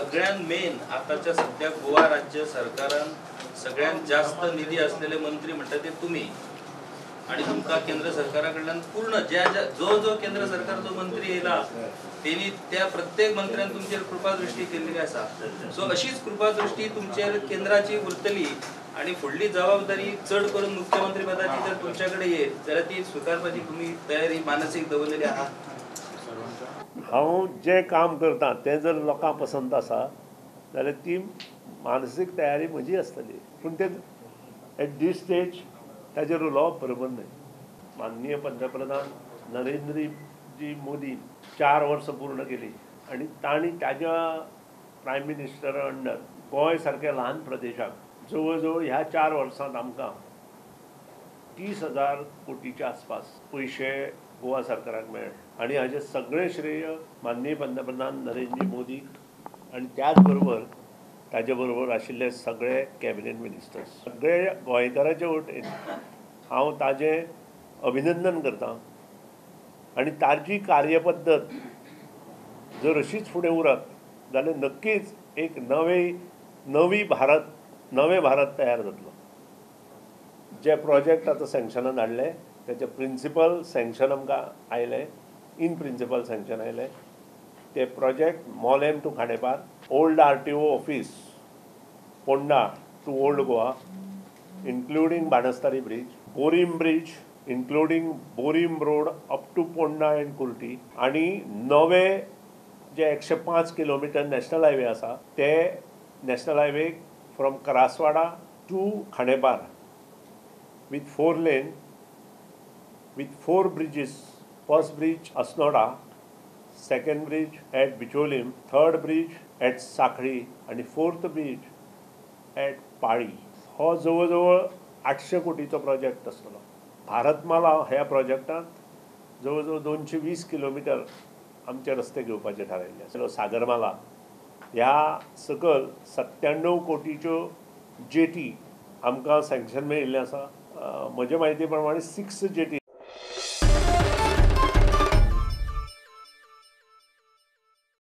सगळ्यात मेन आताच्या सध्या गोवा राज्य सरकारान सगळ्यात जास्त निधी असलेले मंत्री म्हणटा ते तुमी आणि तुमकां केंद्र सरकारा कडल्यान पूर्ण ज्या ज्या जो जो केंद्र सरकारचो मंत्री येयला तेणी त्या प्रत्येक मंत्र्यान तुमचेर कृपादृष्टी केल्ली आसा. सो अशीच कृपादृष्टी तुमचेर केंद्राची उरतली आणि फुडली जबाबदारी चड करून मुख्यमंत्री पदाची जर तुमच्या कडेन येत जाल्यार ती स्विकारपाची तुमी तयारी मानसीक दवरलेली आहा. हांव जें काम करता तें जर लोकांक पसंत आसा जाल्यार ती मानसीक तयारी म्हजी आसतली, पूण ते एट these stage ताजेर उलोवप बरोबर न्हय. माननीय पंतप्रधान नरेंद्रजी मोदी 4 वर्सां पूर्ण केली आनी तांणी ताज्या प्रायम मिनिस्टरा अंडर गोंय सारक्या ल्हान प्रदेशाक जवळ जवळ ह्या 4 वर्सांत आमकां 30,000 कोटीच्या आसपास पयशे गोवा सरकाराक मेळ्ळे आनी हाजें सगळें श्रेय माननीय पंतप्रधान नरेंद्र मोदीक आनी त्याच बरोबर ताजे बरोबर आशिल्ले सगळे कॅबिनेट मिनिस्टर्स, सगळे गोंयकाराचे वटेन हांव ताजें अभिनंदन करता आनी ताजी कार्यपद्दत जर अशीच फुडें उरत जाल्यार नक्कीच एक नवी भारत, नवें भारत तयार जातलो. जे प्रोजेक्ट आतां सँक्शनान हाडले तेचे प्रिंसिपल सँक्शन आमकां आयलें, इन प्रिंसिपल सँक्शन आयलें. ते project Mollem to Khandepar, old RTO office Ponda to old Goa including Banastari bridge, Borim bridge including Borim road up to Ponda and Curti आनी नवे जे 105 किलोमिटर नॅशनल हायवे आसा ते national highway from Karaswada to Khandepar with 4 lane with 4 bridges. First bridge Assonora, second bridge at Bicholim, third bridge at Sanquelim आनी fourth bridge eight पाळी. हो जवळ जवळ 800 कोटीचो project आसतलो. भारतमाला ह्या प्रोजेक्टांत जवळ जवळ 220 किलोमिटर आमचे रस्ते घेवपाचे थारायल्ले आसा. सागरमाला ह्या सकयल 97 कोटीच्यो जेटी आमकां सँक्शन मेळिल्लें आसा. म्हजे म्हायती प्रमाणे 6 जेटीज